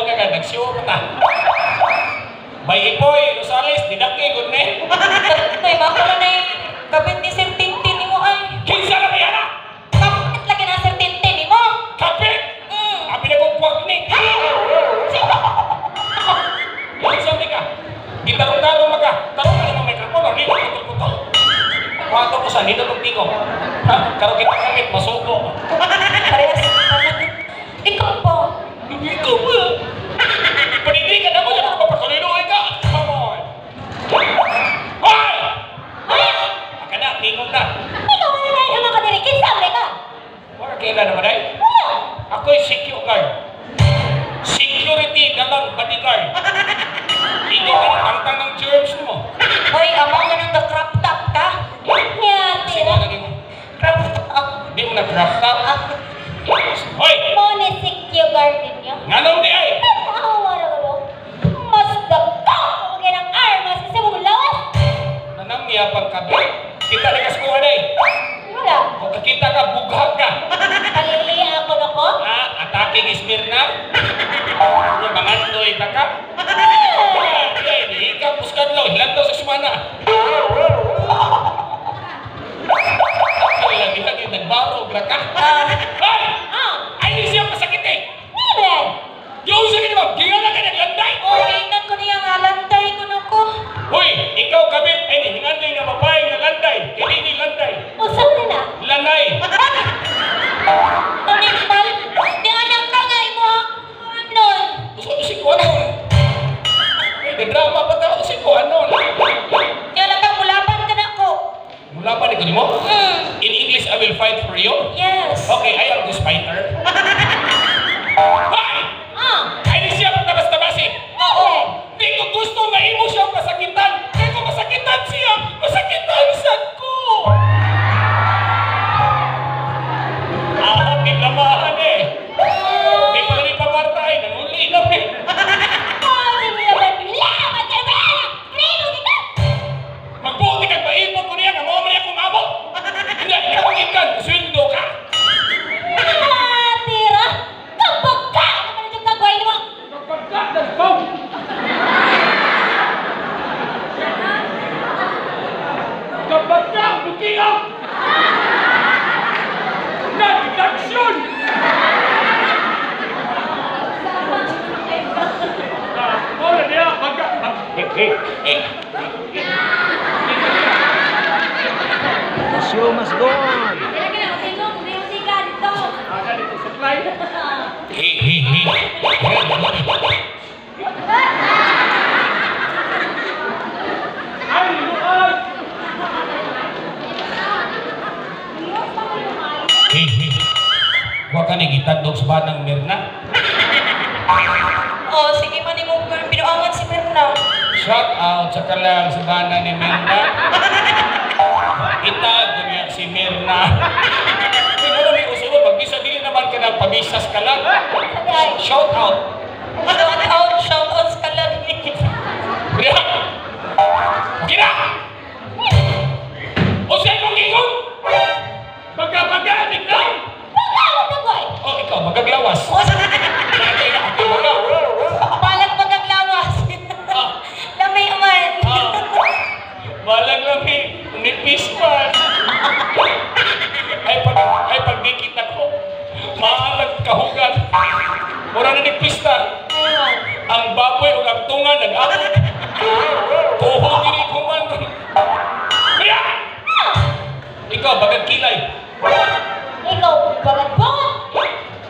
Huwag ka, nagsiyo ka ta. Bay Ipoy, Rosales, didaki, good name. Tay, mako na na kapit ni Sir Tintin ni mo ay. Kinsa na kaya na? Kapit lagi na Sir Tintin ni mo. Kapit! Abi na kong kwak ni. Kinsa ka? Gitarong-tarong maka. Tarong ka naman microphone or dito putol-putol. Kwato ko sa nito kong tingog. Ha? Karon kita kamit, masuko. Parehas. Ikaw po. Ikaw ba? Panindigan na mo, yan ako mapatuloy ka. Come on. Hoy! Aka na, tingog na. Ikaw na lang yung mga kadiri. Kinsa man ka? Wala kailan naman ay. Wala. Ako'y secure guard. Security dalang bodyguard. Ikaw ka tangtang ng germs mo. Hoy, amaw nga nang crop top ka. Nyati Sige ra. lagi mo. Crop top. Di mo na crop top. Hoy! Mo ni secure guard ninyo. Nganong di ay? Awa ra ko. Mas dagko kung ng armas sa mong lawas. Nanang niya pang kabi. Kita na kaskuhan ay. Wala. Kung kakita ka, bughag ka. Palili ako na ko. Ah, atake ng Esmirna. Mangandoy ta ka. Ah, di ay, di ka puskadlaw. Hilantaw sa sumana. Ay, lagi lagi nagbarog ra ka. Ay! Ah, Ay, di siya pasakit eh. ano ba? Yung sa kanila, gingala ka naglanday. Oh, ingnan ko niya nga landay ko na ko. Hoy, ikaw kabit, ay ni hingandoy nga babae nga landay. Kini ni landay. Usap na na. Lanay. Animal. Di anak ka nga imo. Anon. Usa si ko ano? Ay, drama pa ta si ko ano? Di anak ka mulaban ka na ko. Mula pa ni ko nimo? Mm. In English, I will fight for you. Yes. Okay, I am this fighter. Hoy! Ah, Ay, di siya pagtabas-tabasi. oo. Di ko gusto nga imo siya masakitan. Kaya kung masakitan siya, masakitan sad ko. Ah, diplamahan eh. Di pa rin pamartay, nanguli na eh. Oh, laban ka ba? Primo di ka. Magbuti kag maipon ko niya, nga mao man akong amo. Hindi, ikaw ang ikan, sweldo ka. Ah, tira. Kapag ka, naman yung kagway mo. Kapag ka, nagpong. Kapag ka, bukiyaw. Na-deduction! Ah, oh, na niya, Eh, eh, eh. The show must go on. Ah, dito supply. Hey, hey, hey. Ay, luag! Hey, hey. Huwag ka ni gitandog sa banang Mirna. Oh, sige man imo binuangan si Mirna. Shout out sa kalang sa bana ni Mirna. Itag niya si Mirna. Siguro ni usulod, magbisa dili naman ka ng pamisas ka lang. Shout out. Shout out sa kalang. Kaya! Okay na! O siya kong ingon! Baga-baga, ikaw! Oh, ikaw, magaglawas. Baga. Balag magaglawas. Ah. Lamay man. Ah. Balag lang eh, nipis pa. Ay pagdikit ako, maalag kahugan. Mura na nagpista. Ang baboy o ang tunga nag-abot. Tuhog yun kuman. Kaya! Ikaw, bagag kilay. Ikaw, bagag bunga.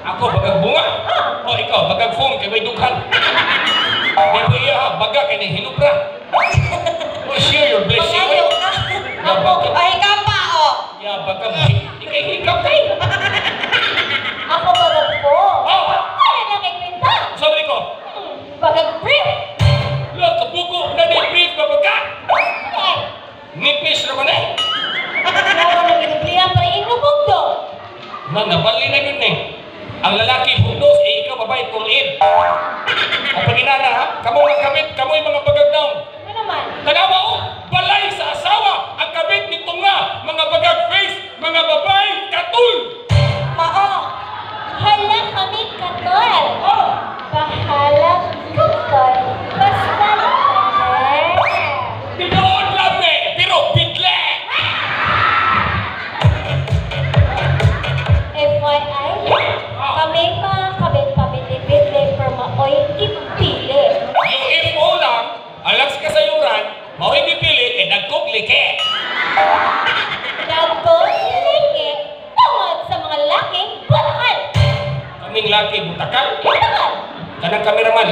Ako, bagag bunga. O, ikaw, bagag phone, kay may dughan. Di ba iya, ha? Baga, kay ni hinubra. Oh, share your blessing. Mangayo ka. Ya, Ako, ay ka pa oh. Ya, baga, ikay hikap kay. Ako bagag po. Oh! Wala na kay kwenta. Sabi ko, Bagag brief. Lo, kabugo na ni brief ka baga. Eh, Nipis naman eh. wala na ginuglia para inubog do. Na, nabali na yun eh. Ang lalaki bundos, eh ikaw babae tulid. Ang paginana ha, kamo nga kabit, kamo'y mga bagag down. Ano naman? Tanawa oh, balay sa asawa, ang kabit nito nga, mga bagag face, mga babae, katul. Mao. Hala kami katol. Oh, Bahala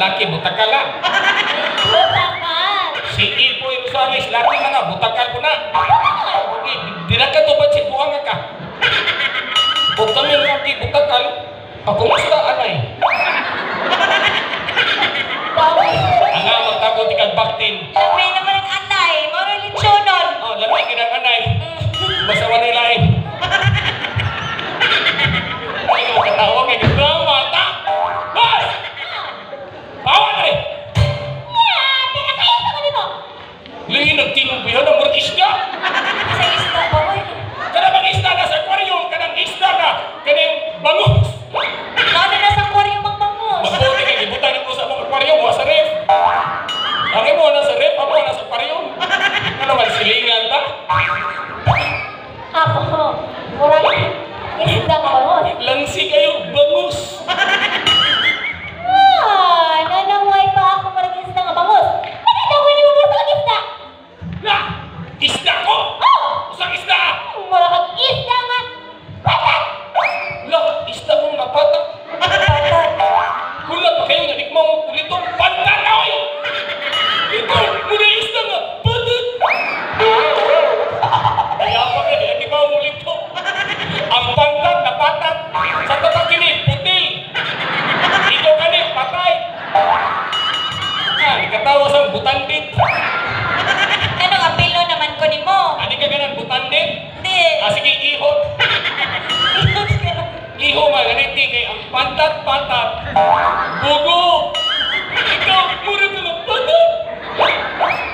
laki butakal na. Butakal. Si Ipoy Rosales, laki na nga, butakal ko na. Okay, dira ka to ba si buhanga ka? O kami laki butakal, ako kumusta anay? Ang nga magtago ti kag baktin. Lami naman ang anay. Mao rin lechonon. Oh, lami gid ang anay. Basta wala lain. Ay, mo katawa kay drama ta. Bas! Bawa na rin! Yeah, pinakaisa ko nimo. Lihin nagtingog bihan ang murag isda. Sa isda ba oy? Kana bang isda na sa aquarium, kanang isda na, kanang bangus. Naano na sa aquarium ang bangus? Mabuti kay gibutang ko sa among aquarium, wa sa ref. Ang imo na sa ref, amo na sa aquarium. Ano man silingan ta? Ako, murag isda nga bangus. Langsi kayo bangus. Ah, nanaway pa ako murag isda nga bangus. Ano ni mo murag isda? La! Isda ko! Oh, Usang isda! murag kag isda nga patat. La! Isda ko nga patak. Patat. Kulat pa kayo nga mo ulitong pantanoy! Ito, muna isda nga patak! Kaya pa ka, di ba ulito? Ang pantat na patat. Sa tatak kini, putil. Ikaw kani, patay. Ah, ikatawa sa butandit. Anong apelo naman ko nimo? Ani ka ganan butandit? Di. Ah, sige, iho. Iho man, ganiti kay ang pantat-patat. Bugo! Ikaw, mura ka ng patat!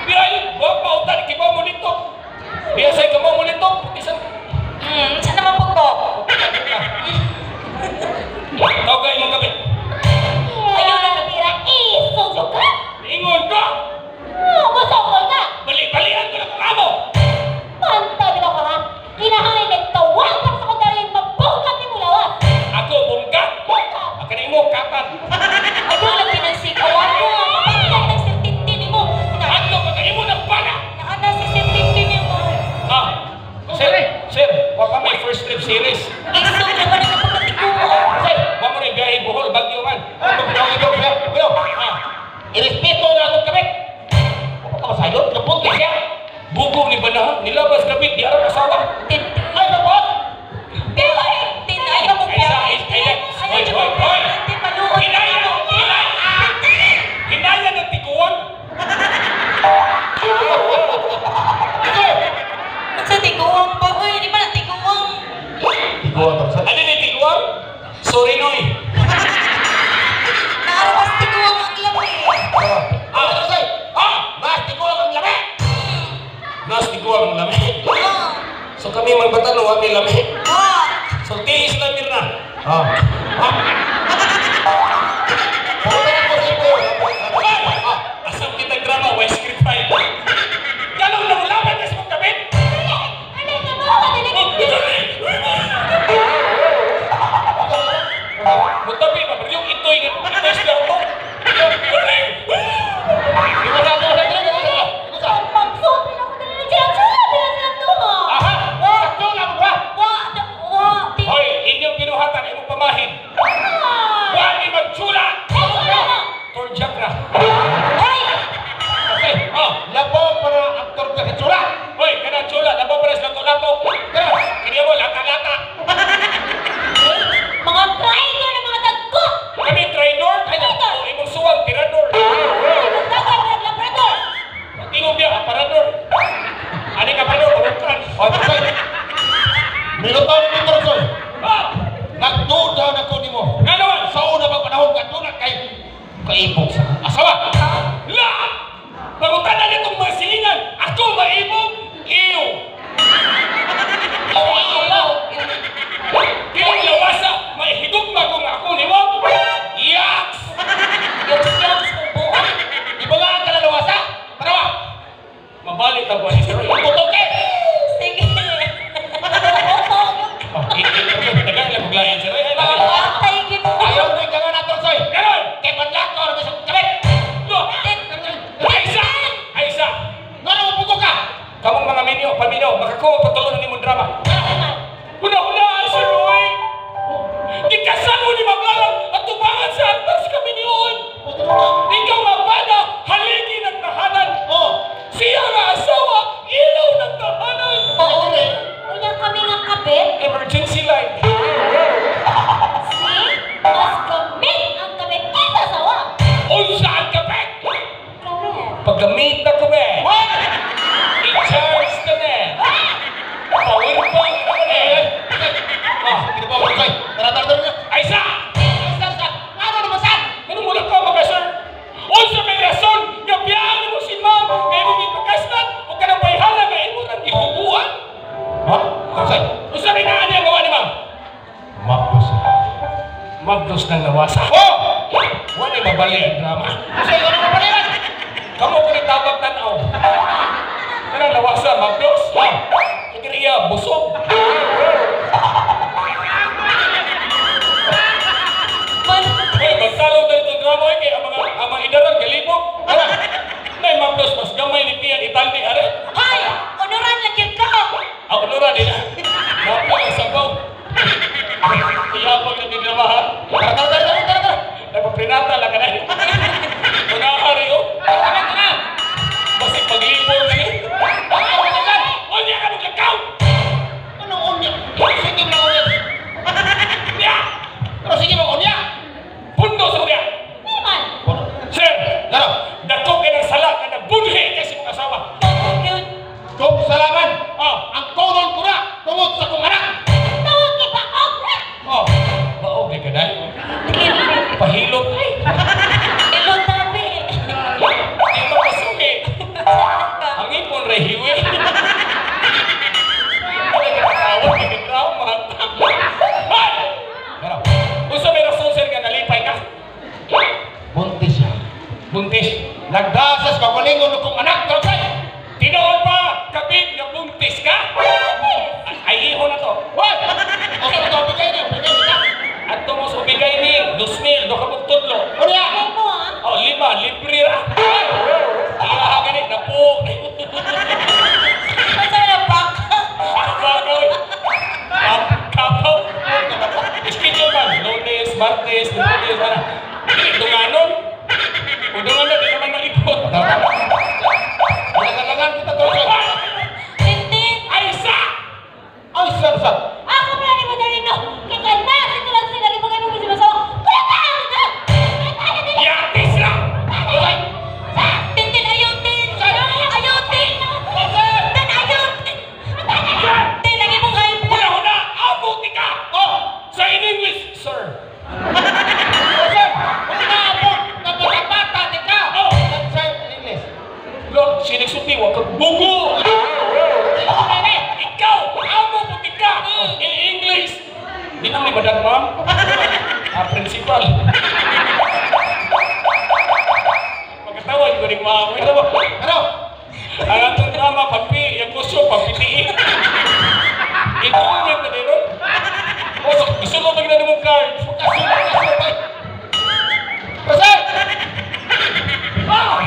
Di ay, wa pautan, kiba mo nito. Di asay ka mo nito. Isang, Saan naman po ko? Tawag ka imong kapit. Ayaw na tira iso ka. Ingon ka! Oh, musokol ka. Bali-balian ko na kung amo! Pantay bitaw ka ha. Kinahanglan nagtawagan sa kong dali mabungkat ni mulawas. Ako, bungkat! Bungkat. Ako na imo, kapat! Ayaw lang pinagsikawan mo. Mapantay ng Sir Tintin mo. Ano pa ka imo ng bala? Naana si Sir Tintin mo. Ah, sir, sir, wa pa may first trip series. Iso naman ang pagkatiguo. Sir, wa mo rin biyahe Bohol, Baguio man. Ah, Irespeto na akong kabit. Huwag ka masayon, kapunti siya. Bugo ni Banahan, nilabas kapit, di arang asawa. Tintin. Ay, kapot! Pero ay, Tintin, ayaw mo Ay, sa, ay, ay, Ayaw oy, mo oy, oy. Tintin, maluot. Hinaya, hinaya, hinaya ng tiguan. Sa tiguang ba? Uy, di ba na tiguang? Ano ni tiguan? Sorry, Noy. Naarawas tiguang ang lami. Ah, ah, Mas tiguang ang lami! Nas tiguan ang lami. Ah, So kami magbatano, wa may lami. ah. So tiis lang na. Ah. Ah. Pumunta na po sa ito. Ah, asam kitang drama, wa script file. Ganong nangulaban ka sa mong kapit? Ano ka mo? Dili Mutabi ba? Pero yung ito'y nga, ito'y sila ko. Magsulti na ko dili siya. Sila sila tumo. Aha! Wa, wa, tin. Hoy, inyong binuhatan, imong pamahin. Wa ni magtsula! Ay, wala na. Torjak na. Ay! Kasi, oh, Labaw para ang torta sa tsura. hoy, kanang tsula, labaw para sa lato-lato. Kaya, kiniya mo, lata-lata. Mga traitor na mga tagko. Kami, traidor. Traidor. Oh, imong suwang, tirador. Imong dagol murag labrador. Tingog biya, aparador. Ani ka aparador, urungkan. O, Torsoy. Minuto ni Torsoy. Ah! Nagduda na ko nimo. Nga naman! Sa una pang panahon kaduna kay kaibog sa asawa. La! Mangutan na nitong mga silingan! Ako maibog! Iyo! Kining lawasa, may higugma kung ako nimo! Yaks! Yoks-yoks kung buong. Iba nga ang kalalawasa. Tarawa. Mabalik ang buwan ni Sir Roy. Putok eh. Sige. Oh, tagang lang kong lain, Sir Roy. Ay, lain. Mapatay gid mo. Ayaw mo nga na Torsoy. Ganon! Kay panlakaw na sa kabit. No! Ay, isa! Ay, isa! Ngano mo pugo ka? Kamong mga minyo, paminaw, makakuha patuloy na nimong drama. Huna-huna, Sir Roy! Gikasal mo ni Mablalang at tubangan sa altar sa kaminiyon! Mabdos ng nawasa. Oh! Wala mabali ang drama. Kasi ano mabalian? Kamu ko ni tabag tanaw. Kanang nawasa, mabdos. Ah, Kagiriya, busog. Man, Uy, magtalo tayo itong drama eh, kay ang mga idaran, galibok. Ano? Nay, mabdos, mas gamay ni Pian Itandi, are. Hay! Onoran lang yun ka! Ang unura nila. Napi ang sabaw. Iyapag na drama ha. Tara, tara, tara, tara, tara, tara. Nagpaprinata lang ka na. Unahari oh. Tara, tara. Basig paglibog na yun. Unya ka maglakaw! Anong unya? Sige mo unya. Unya! Pero sige mo unya. Pundo sa unya! Di man. Sir! Laro. Dako kay ng sala nga nabudhi kay sa imong asawa. Tawag yun. Kung salaman, Ah, ang konon ko na tungod sa kong anak. Tawag kay baog ra. oh. Baog kay kaday. Pahilot ay. Ilon tabi. Di makasuki. Ang ipon ray hiwi. Wala ka tawag kay drama. Hay! Laro. Unsa may rason sir nga nalipay ka? Buntis siya. Buntis. Nagdasas kagalingon ng kong anak. Tara, tara. Tinuod ba kapit nga buntis ka? Ay iho na to. Hoy! O sa ito, bigay niyo, bigay niyo. Adto mo sa ubigay ni 2,000 do ka tudlo. Unya! Kay mo ah. Oh, lima, libre ra. Iya gani napo. Basta na baka. Bakaw. Kapaw. Schedule man, Lunes, Martes, Lunes, ana. Dili dunganon. Kung dunganon di naman malikot. Nagalagan kita, tara, tara. Tintin! Ay sa! Ay, sir, sir. Ako pa ni mo dali no. Kay kana sa tulag sa lagi mo kay mo sa masawa. Kuya ka na. Ay dili. Yatis ra. Tintin, ayaw, Tin! Ayaw, Tin! Tin, ayaw, Tin! Tin, ang imong high blood. Una una, amo ti ka. Oh! Sa in English, sir. Oh, sir! Unaabot na mga bata ni ka! Oh! Sir, in English. Lo, sinigsulti wa kag bugo. Ikaw, amo po ti ka. In English. Di na may badan, ma'am. Ah, principal. Pagkatawa, ko rin ma'am. Ito ba? Ano? Ang atong drama, pagpi, yung kusyo, pagpitiin. Ituwin na din, no? O, so, isulod na gina mong card. Kasulod, kasulod, ay. Sir! Ah!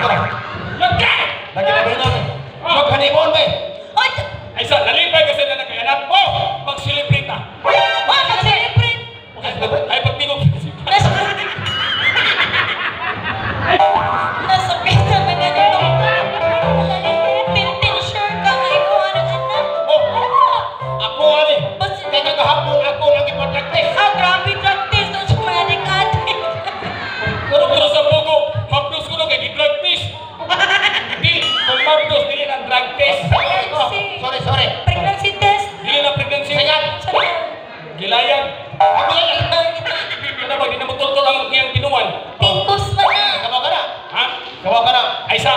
Lagka! Lagi na ba natin? Mag-honeymoon ba eh? Oy! Ay, sa, nalipay kasi na nakayanap. Oh! Mag-celebrate ah. Wag, mag-celebrate! Ay, ay, pagtingog principal. Nasa pita na ganito. Tintin, sure ka nga ikaw ang anak. Oh! Ako, ani. Basta- Kaya kagahapon ako nang ipatractice. Ah, grabe drug test. Doon sa mga adik-adik. Pero pero sa bugo, mabdos ko na kay drug test. Di, kung mabdos, dili ng drug test. Oh, sorry, sorry. Pregnancy test. Dili na pregnancy. Sayan. Sana. Gilayan. Ako lang. Ano ba, di na mutultol ang iyang binuan. Tingkos pa na. Kabaw ka na. Ha? Kabaw ka na. Ay sa,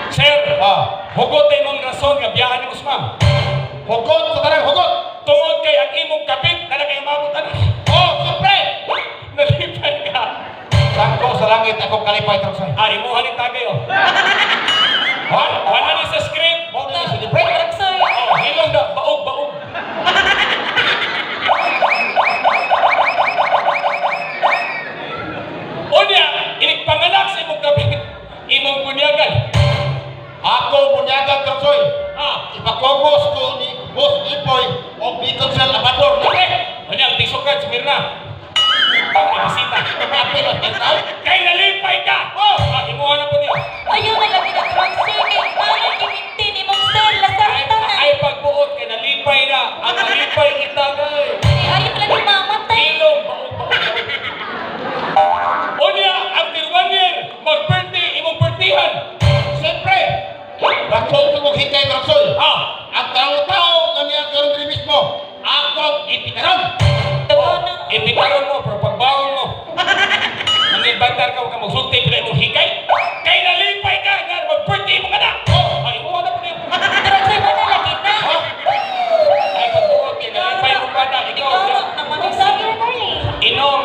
Sir, Ah. hugot ay mong rason nga biyahan ni Usman. Hugot sa tanang hugot. Tungod kay ang imong kapit na na kay umabot ano. Oh, siyempre. Nalipay ka. Sangko sa langit akong kalipay troksoy. Ah, imuha ni tagay oh. Wala ni sa script. Mo na ni celebrate. Traksoy. Oh, hilong da, baog, baog. Unya, inikpanganak sa imong kapit, imong bunyagan. Ako bunyagan troksoy. Ah, Ipakogos ko ni Boss Ipoy o Bicol Sel Abador. okay. Unya, ang tisukan si Mirna. Ang bisita. Apil hospital. Kay nalipay ka! Oh! Ah, imuha na po niya. Ayaw na lagi na traksoy. Kay paano kimintin imong sir. Lasarta na. Ay, pagbuot, kay nalipay na. Ang nalipay itagay. Eh, ayaw lagi mamatay. Ilong, baog, baog. Unya, after 1 year, mag-birthday, imong birthdayan. Siyempre. Dako ko kong hikay troksoy. Ah, Ang tao-tao nga niya karon diri mismo. Akong ipitaron. Tawa na. Ipitaron mo, pero pagbaon mo. Manibandar ka, huwag ka magsulti, pero imong hikay. Kay nalipay ka, nga mag-birthday mo ka na. Oh, ay, imuha na po niya. Traksoy ba na lagi na? Ha? Ay, pagbuot, kay nalipay mo pa na. Ikaw, Ikaw, naman Sabi na darling. inom.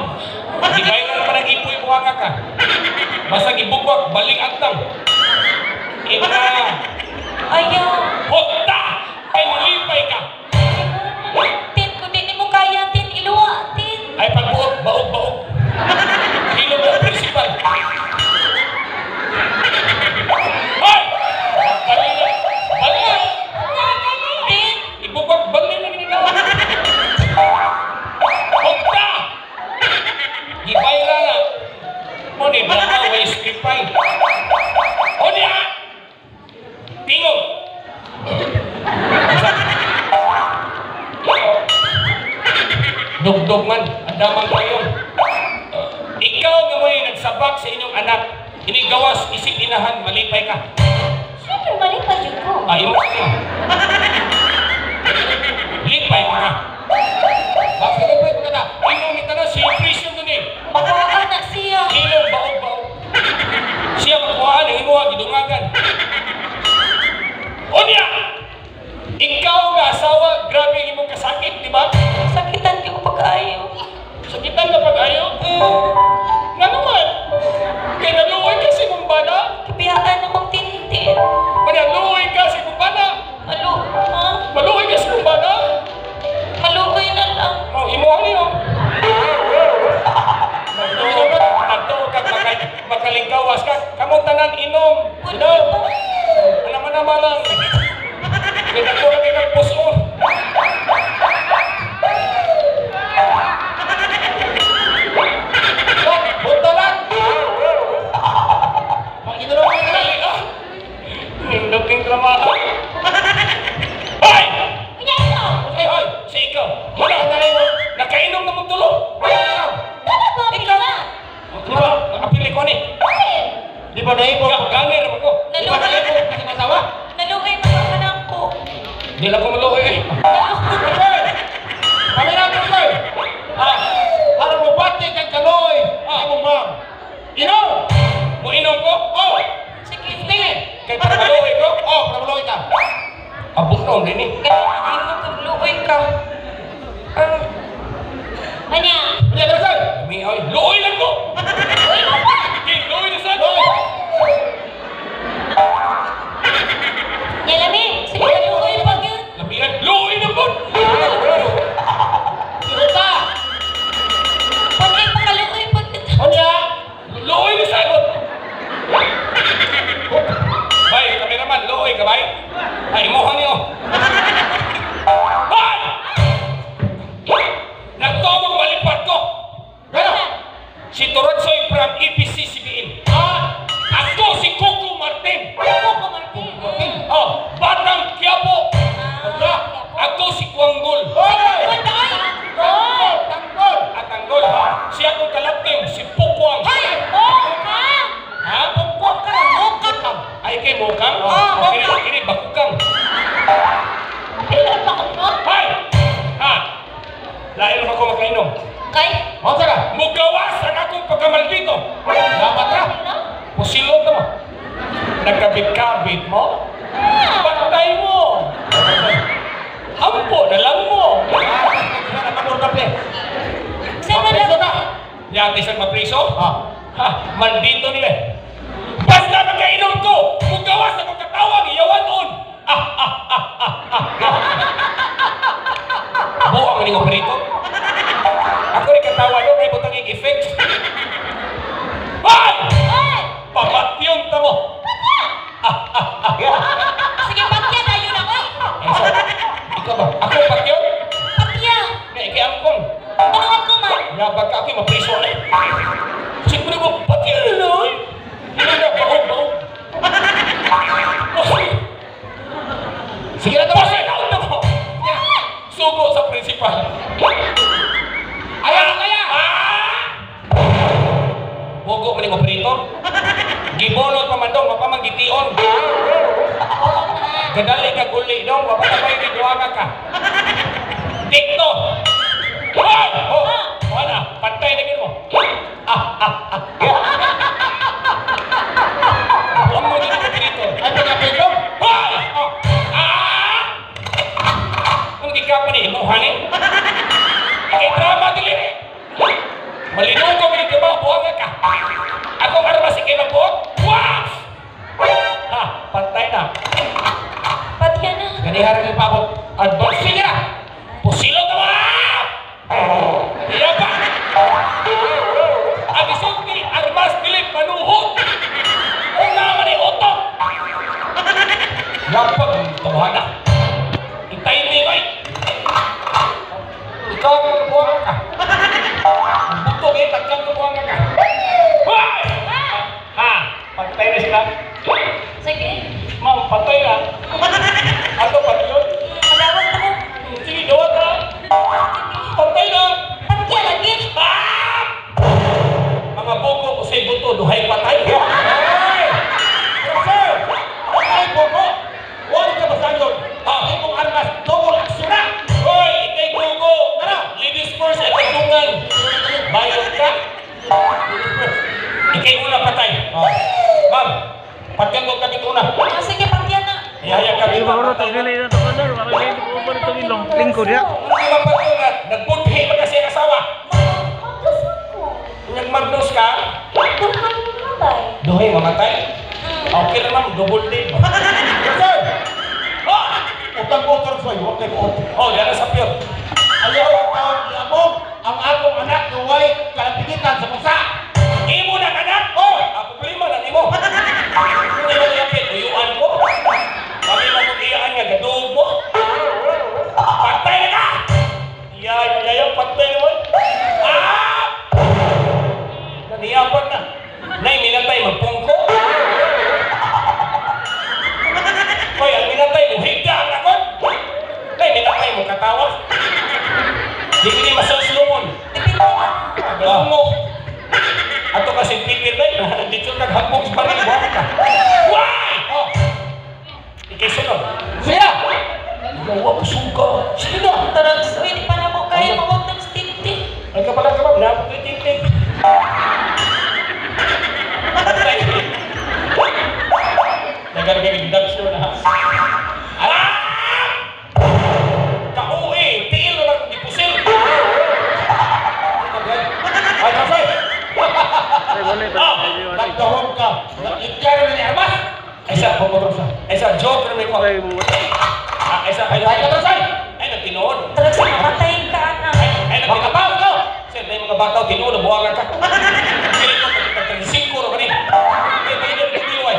Basta gibugwak, baling agtang. Ina. Ayaw. Hukta! Ay, nalipay ka. Tin, kung di mo kaya, Tin, iluwa, Tin. Ay, pagbuot, baog-baog. Hilom na principal. Hoy! Bali na. Bali na. Tin, Ibugwak, bali na ginagawa. Hukta! Gibayra na. Mo ni drama, way script pa. O niya! Tingog! Dugdug man, ang damang kayong. Ikaw nga mo'y nagsabak sa inyong anak, inigawas, isip inahan, malipay ka. Siyempre, malipay yun ko. Ay, mo siya. Lipay ka na. Bakit lipay mo na? Inong ita na, si prison dun eh. makuha na siya. Ilong, baog-baog. Siya makuhaan, ang imuha, gidungagan. O niya! Ikaw nga asawa, grabe ang imong kasakit, di ba? Sakitan ko pag-ayaw. Sakitan ka pag-ayaw? Nga naman! Kaya naluoy ka sa imong bana. Kibiyaan akong tintin. Manaluoy ka sa imong bana. Ha? Maluoy ka sa imong bana. Maluoy na lang. Oh, imuha niyo. Nagtuo ka, makalingkawas ka. Kamong tanan inom. Inom. Ano man naman lang. Kaya nagtuo ka kay puso. Punta lang! Makinulo ka na lang! Nindot king trabaho. Hoy! Unya ikaw! Ay, hoy! Si ikaw! Wala! Nakainom na mong tulo! Dapat mo apil ka! Di ba? Nakapili ko ni. Di ba naipon? Gangir mo ko. Di ba Naluoy. naipon kasi masawa? Naluoy man ang anak ko. Di lang ko maluoy eh. Naluoy. Kami na tuloy! Ah, Para mo bati kang kaloy! Imong ma'am! Inom! mo inom ko? Oh! Sige. Tingin! Kay para maluoy ko? Oh, para maluoy ka! Abot na din eh. Hindi mo kagluoy ka. Anya? Hindi, dalasan! May ay, luoy lang ko! Uy, mo pa! Okay, luoy na sa Luoy! Nya lami! Sige, naluoy pag yun. Lamian, luoy na po! Ihuta! Pag pakaluoy pag yun. Onya! Luoy na sa Bay, kameraman, luoy ka bay? Ay, imuha niyo. Bay! Nagtawag malipad ko! Gano? Si Turatsoy from EPC-CBN. Ah! Ako si Coco Martin. Coco Martin. Oh, Batang Quiapo. Ako si Kwanggol. Hoy! Tanggol ba ay? Tanggol! Tanggol! At Tanggol. Si akong kalapting, si Pukwang. Hoy! Mukang! Ha? Pungkwang ka na! Mukang! Ay, kay Mukang? Oh, Kini, Mukang. kini, Bakukang. Ilan pa ko no? Hay! Ha! Lain ako makainom. Kay? Unsa ka? Mugawas ang akong pagkamaldito. Dapat ka! Pusilong ka mo. Nagkabit-kabit mo. Pantay mo. Ampo na lang mo. Saan na Mapriso ka! Yati sa mapriso? Ah. Ha, maldito nila. Basta magkainom ko, mugawas akong katawang, iyawan on. Ah, ah, ah, ah, ah, ah. Buang ni operator. Ako rin katawa no, kay butang yung effects. Hoy! Hoy! Pamatyon ta mo. Sige, patya na yun ako. Ay, so, ikaw ba? Ako patyon? Patya! Nga, ikiangkong. Ano ako man? Yabag ka ako, mapriso na eh. Sige mo na mo, patyon na lang. Hindi na, baog, baog. Hoy! Sige na to! Pasay na mo! Sugo sa principal. Ayaw kaya! Ah! Bugo mo ning operator. Gibonot pa man dong, mapamanggition. Gadali ka guli dong, mapatabay ni duwaga ka. Dikto! Hoy! Oh, wala, pantay na gid mo. Ah, ah, ah. Buang mo din ang operator. Ay, pagkapito! Hoy! Oh. Ah! Ang gikapan ni imuha ni? Kay drama dili. Malinong ko gid ba buang ka. Akong armas ikay Anihan ang ipabot. Advance. Sige na! Pusilo ka ba? Iya pa! Ang isulti, armas, dili, panuhot! Una man ni utok! Lapag, tawahan na. Itay ni, bay! Ikaw ang kabuhangan ka. Ang butong eh, tagkang kabuhangan ka. Hoy! Ha? Patay na sila. Sige. Ma'am, patay na. Ato, patay yun. Madawag na mo. Sige, gawa ka. Patay na. Patya lagi. Ah! Mga buko o say buto, duhay patay. Hey! Sir! Ay, buko! Huwag ka masayon! Ah. Imong armas, double action na! Hoy, ikay buko. Ano? Ladies first at tagdungan. Bayot ka. Ikay una patay. Oh. Ma'am, patyan ko kapit una. Ah, sige, patya na. Ihaya kami. Ay, baro tanggalin na to kono, para ko pa itong ilong. Lingkod ya. Ano nga patungan? Nagbudhi ba kasi ang asawa? Magdas ako. Nagmagnos ka? Duhay mamatay. Duhay, mamatay? Okay na ma'am, double din. Sir! Oh! Utang ko, Torsoy. Huwag kayo ko. Oh, dara sa pure. Ayaw ang tawag iamog ang akong anak na way kalampigitan sa pusa. Imo na anak! Oh! Ang problema na imo. Kung imo yapit, uyuan ko. Kami mo kung iyaan nga, gaduog mo. Patay na ka! Iya, iya, iya, patay naman. Ah! Naniyapan na. Nay, minatay, magpungko. Hoy, ang minatay mo, higda ang akon. Nay, minatay mo, katawa. Di ni masuslungon. Depende na. Ah, mo. Ato kasi pipir na yun. Dito kag hapong sa baril. Buha ka. Why? Oh! Ikay sunod. Sige na! Gawa ko suka. Sige na. Tarags, uy, di pa na mo kaya mawag ng tintin. Ay ka pala ka ba? Napot ko yung tintin. Patay. Nagargaring dance yun ha. Ah! Kauwi! Tiil na lang ipusil. Ay, Torsoy! Ay, wala Ah! pa. Nagdahom ka! Nag-ikyaro na ni Armas! Ay sa, ay sa, joke na may ko. Ay, mo. Ah, ay sa, ay, Ay, ka, Torsoy! ay, nagtinuod. Tarags, mamatayin ka, anak. Ay, ay, nagtinuod. Magkapaw ka! Sir, may mga bataw, tinuod, nabuhangan ka. Kaya ito, pagka-35 ro ka ni. Ay, may hindi ko ay.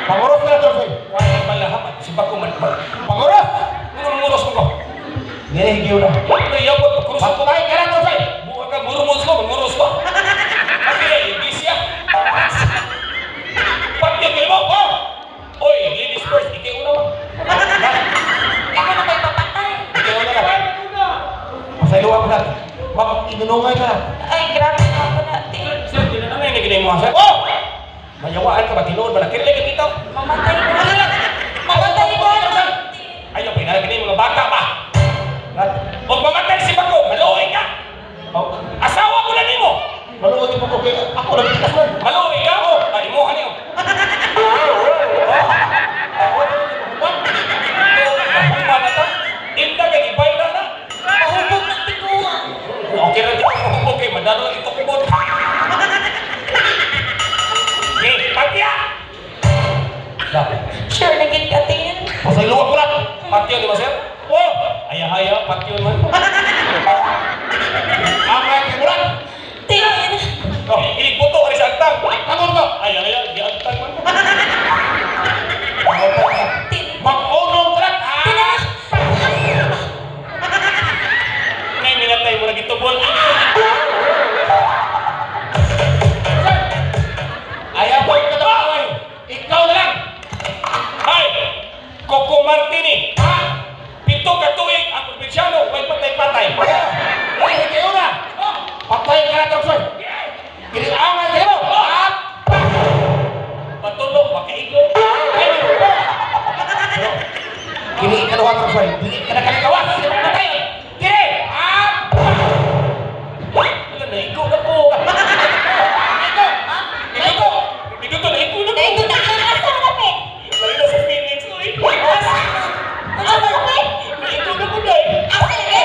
Panguros ka na, Torsoy! Wala nang balaham, si Bako man. Panguros! Ano manguros mo ko? Nihigiw na. Ano yabot, pagkurus ko. Patay ka na, Torsoy! Buha ka, murumos ko, manguros ko. Kasi, iglesia. Patyan kayo mo! Oh! Oy, ladies first, ikay una mo. Ikaw na may papatay. Ikay una na. Pasayloan ko na. Mag-inunungay ka na. Ay, grabe na ako natin. Sir, tinanong na ginay mo, sir. Oh! Mayawaan ka ba? Tinuod ba na? Kirili ka dito. Mamatay ka. Mamatay ka. Ayaw, pinalagay mga bata pa. Huwag mamatay si Bako, maluoy ka. Oh. Asawa ko na nimo. Maluoy mo ko kay ako lang pikas man. Maluoy ka? Oh, ay mo kanyo. Mahuma na ta. Inda kay ibay na na. Mahubog ng tiguan. Okay ra dito mahubog kay madalo lang ito kubot. Okay, patya. Sure, naging ka, Tin. Pasayloan ko na. Patya di ba sir? Oh! Ayahaya, patyo man. Angay kay Murat! Tin. Oh, ilig buto ka sa agtang. Tangon ko! Ayahaya, di agtang man. Tin. Mag-unong ka na! Tin, Ah! ah. Ngay minatay mo na gitubol. Ayaw ko ka na Ikaw na lang! Ay! Coco Martini. Ha? 7 ka tuig ang probinsyano, way patay-patay. Ay, ikaw na! Patay ka na, Torsoy! Kiniangay kayo! Ah! Patulo, makaigo. Ay, Kini ikaduha, Torsoy. Dili ka na kalikawas! Patay! Kini! Ah! Wala, naigo na ko. Naigo! Naigo! Dito to, naigo na ko. Naigo na ka. Asa malapit? Lalo na sa feelings ko eh. Asa? Asa malapit? Naigo na ko dahil. Asa lagi?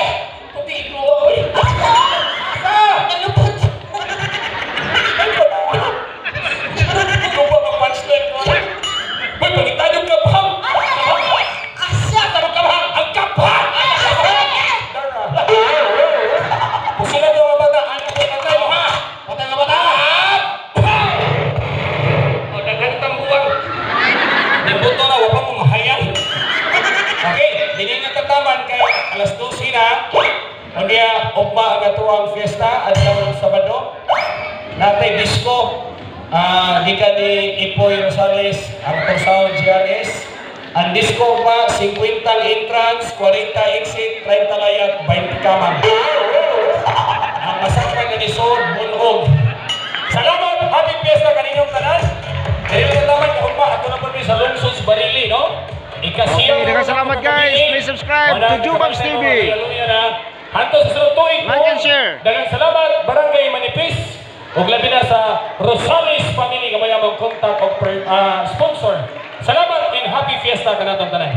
Pati igo ako eh. Asa? Asa! Nalupot. Ay, Ikaw ba ang punchline ko? Ba't pangitado ka, Pam? Asa lagi? Asa. Asa Natay disco. Gikan ni Ipoy Rosales, ang Torsaon GRS. Ang disco pa, 50 entrance, 40 exit, 30 layag, 20 kamang. Ang masakpan nga nisod, bunog. Salamat! Happy Fiesta kaninyong tanan! Dili na taman kaugma ato na po mi sa lungsod sa Barili, no? Ikasiyam Okay, daghang salamat, guys. Please subscribe to Jubabs TV. Hanto sa sunod tuig. Like and share. Daghang salamat, Barangay Manipis. Ug labi na sa Rosales family, gamay among contact og sponsor. Salamat and happy fiesta kanatong tanan.